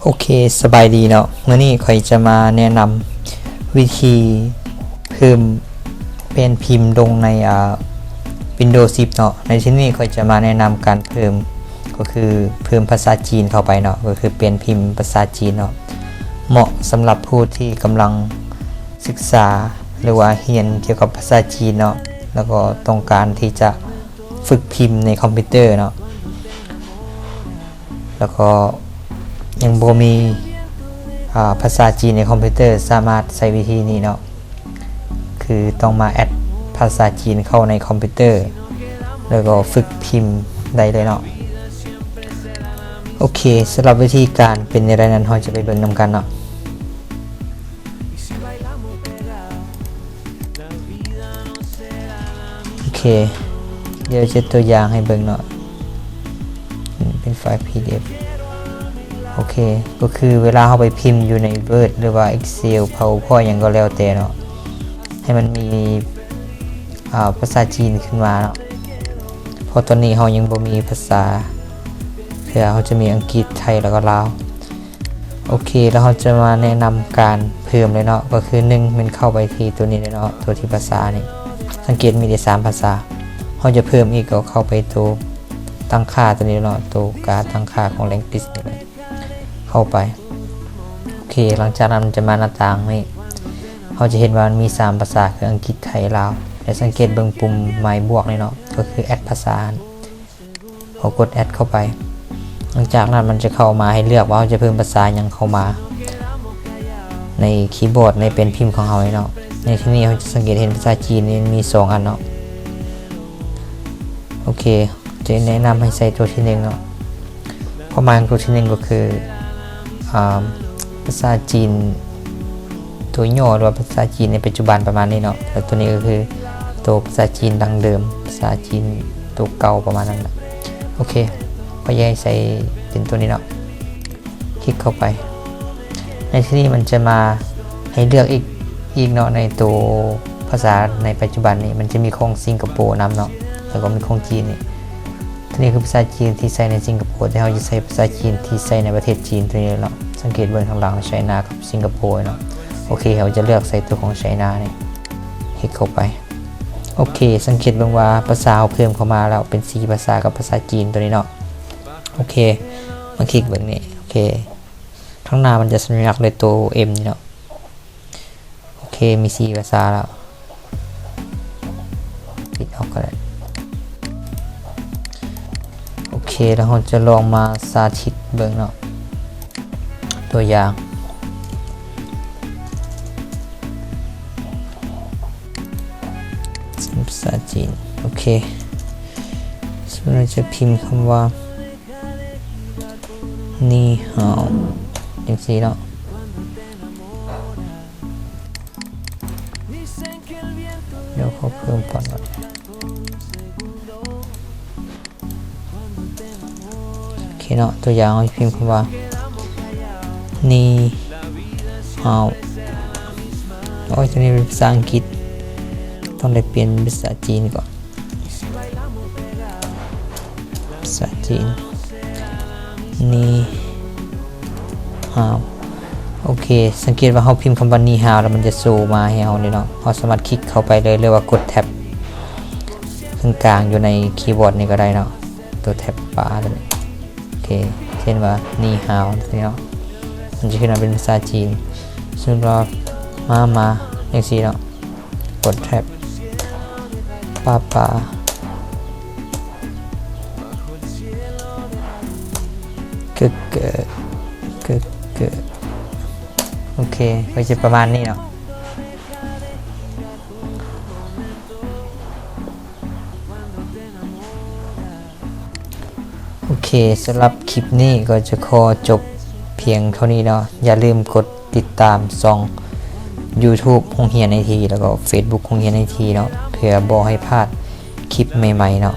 ໂອເຄ ສະບາຍດີເນາະ, ມື້ນີ້ຂ້ອຍຈະມາແນະນຳວິທີເພີ່ມແປ້ນພິມລົງໃນ ອ່າ Windows ສິບເນາະ. ໃນທີ່ນີ້ຂ້ອຍຈະມາແນະນຳການເພີ່ມ ກໍຄືເພີ່ມພາສາຈີນເຂົ້າໄປເນາະ, ກໍຄືແປ້ນພິມພາສາຈີນເນາະ, ເໝາະສຳລັບຜູ້ທີ່ກຳລັງສຶກສາ ຫຼືວ່າຮຽນກ່ຽວກັບພາສາຈີນເນາະ, ແລ້ວກໍຕ້ອງການທີ່ຈະຝຶກພິມໃນຄອມພິວເຕີເນາະ. ແລ້ວກໍຍັງບໍ່ມີ ອ່າ ພາສາຈີນໃນຄອມພິວເຕີ ສາມາດໃຊ້ວິທີນີ້ເນາະ, ຄືຕ້ອງມາແອັດພາສາຈີນເຂົ້າໃນຄອມພິວເຕີ ແລ້ວກໍຝຶກພິມໄດ້ເລີຍເນາະ. ໂອເຄ ສຳລັບວິທີການເປັນແນວໃດນັ້ນ ເຮົາຈະໄປເບິ່ງນຳກັນເນາະ. ໂອເຄ ດຽວຈະຕົວຢ່າງໃຫ້ເບິ່ງເນາະ, ເປັນໄຟລ໌ PDF. ໂອເຄ ກໍຄືເວລາເຮົາໄປພິມຢູ່ໃນ Word ຫຼືວ່າ Excel PowerPoint ຫຍັງກໍແລ້ວແຕ່ເນາະ, ໃຫ້ມັນມີ ອ່າ ພາສາຈີນຂຶ້ນມາເນາະ, ເພາະຕອນນີ້ເຮົາຍັງບໍ່ມີພາສາເທື່ອ, ເຮົາຈະມີອັງກິດ, ໄທ ແລ້ວກໍລາວ. ໂອເຄ ແລ້ວເຮົາຈະມາແນະນຳການເພີ່ມເລີຍເນາະ, ກໍຄືໜຶ່ງແມ່ນເຂົ້າໄປທີ່ໂຕນີ້ເລີຍເນາະ, ໂຕທີ່ພາສານີ້ ສັງເກດມີແຕ່ສາມພາສາ. ເຮົາຈະເພີ່ມອີກກໍເຂົ້າໄປໂຕຕັ້ງຄ່າໂຕນີ້ເນາະ, ໂຕກາຕັ້ງຄ່າຂອງ language ນີ້ເລີຍ, ເຂົ້າໄປ. ໂອເຄ ຫຼັງຈາກນັ້ນມັນຈະມາໜ້າຕ່າງນີ້, ເຮົາຈະເຫັນວ່າມັນມີສາມພາສາ ຄືອັງກິດ, ໄທ, ລາວ ແລະ ສັງເກດເບິ່ງປຸ່ມໝາຍບວກນີ້ເນາະ, ກໍຄື add ພາສາ. ເຮົາກົດ add ເຂົ້າໄປ. ຫຼັງຈາກນັ້ນມັນຈະເຂົ້າມາໃຫ້ເລືອກວ່າເຮົາຈະເພີ່ມພາສາຫຍັງເຂົ້າມາໃນຄີບອດ ໃນແປ້ນພິມຂອງເຮົານີ້ເນາະ. ໃນທີ່ນີ້ເຮົາຈະສັງເກດເຫັນພາສາຈີນນີ້ມີສອງອັນເນາະ. ໂອເຄ ຈະແນະນຳໃຫ້ໃສ່ຕົວທີໜຶ່ງເນາະ. ຄວາມໝາຍຂອງຕົວທີໜຶ່ງກໍຄື ອ່າ ພາສາຈີນຕົວຫຍໍ້ ຫຼືວ່າພາສາຈີນໃນປັດຈຸບັນປະມານນີ້ເນາະ, ແລ້ວຕົວນີ້ກໍຄືໂຕພາສາຈີນດັ້ງເດີມ, ພາສາຈີນໂຕເກົ່າປະມານນັ້ນແຫຼະ. ໂອເຄ ຂ້ອຍຢາກໃຫ້ໃສ່ເປັນຕົວນີ້ເນາະ, ຄລິກເຂົ້າໄປ. ໃນທີ່ນີ້ມັນຈະມາໃຫ້ເລືອກອີກ ອີກເນາະ, ໃນໂຕພາສາໃນປັດຈຸບັນນີ້ ມັນຈະມີຂອງສິງກະໂປນຳເນາະ, ແລ້ວກໍມີຂອງຈີນນີ້. ຕົວນີ້ຄືພາສາຈີນທີ່ໃຊ້ໃນສິງກະໂປ, ແຕ່ເຮົາຈະໃຊ້ພາສາຈີນທີ່ໃຊ້ໃນປະເທດຈີນຕົວນີ້ເນາະ. ສັງເກດເບິ່ງທາງຫຼັງ ໄຊນາກັບສິງກະໂປເນາະ. ໂອເຄ ເຮົາຈະເລືອກໃສ່ຕົວຂອງໄຊນານີ້, ຄລິກເຂົ້າໄປ. ໂອເຄ ສັງເກດເບິ່ງວ່າພາສາເຮົາເພີ່ມເຂົ້າມາແລ້ວເປັນສີ່ພາສາກັບພາສາຈີນຕົວນີ້ເນາະ. ໂອເຄ ມາຄລິກເບິ່ງນີ້. ໂອເຄ ທາງໜ້າມັນຈະສັນຍາລັກດ້ວຍໂຕ M ນີ້ເນາະ. ໂອເຄ ມີສີ່ພາສາແລ້ວ, ປິດອອກກໍໄດ້. ໂອເຄ ແລ້ວເຮົາຈະລອງມາສາທິດເບິ່ງເນາະ, ຕົວຢ່າງ ພາສາຈີນ. ໂອເຄ ສົມມຸດເຮົາຈະພິມຄຳວ່າ ນີ້ຮາວ ຈັ່ງຊີ້ເນາະ. ດຽວຂໍເພີ່ມຟອນກ່ອນ. ໂອເຄເນາະ, ຕົວຢ່າງເຮົາພິມຄຳວ່າ ນີ້ຮາວ. ໂອ້ຍ ຕົວນີ້ເປັນພາສາອັງກິດ, ຕ້ອງໄດ້ປ່ຽນເປັນພາສາຈີນກ່ອນ. ພາສາຈີນ ນີ້ຮາວ. ໂອເຄ ສັງເກດວ່າເຮົາພິມຄຳວ່າ ນີ້ຮາວ ແລ້ວມັນຈະໂຊມາໃຫ້ເຮົາເລີຍເນາະ. ເຮົາສາມາດຄລິກເຂົ້າໄປເລີຍ ຫຼືວ່າກົດແທັບເຄິ່ງກາງຢູ່ໃນຄີບອດນີ້ກໍໄດ້ເນາະ, ຕົວແທັບບາໂຕນີ້. ໂອເຄ ເຊັ່ນວ່າ ນີ້ຮາວ ນີ້ເນາະ, ມັນຈະຂຶ້ນມາເປັນພາສາຈີນ. ສົມມຸດວ່າ ມາ ມາ ຈັ່ງຊີ້ເນາະ. ກົດແທັບ ປາ ປາ ເກີ ເກີ ເກີ ເກີ. ໂອເຄ ກໍຈະປະມານນີ້ເນາະ. ໂອເຄ ສຳລັບຄລິບນີ້ກໍຈະຂໍຈົບພຽງເທົ່ານີ້ເນາະ. ຢ່າລືມກົດຕິດຕາມຊ່ອງ YouTube ໂຮງຮຽນໄອທີ ແລ້ວກໍ Facebook ໂຮງຮຽນໄອທີເນາະ ເພື່ອບໍ່ໃຫ້ພາດຄລິບໃໝ່ໆເນາະ.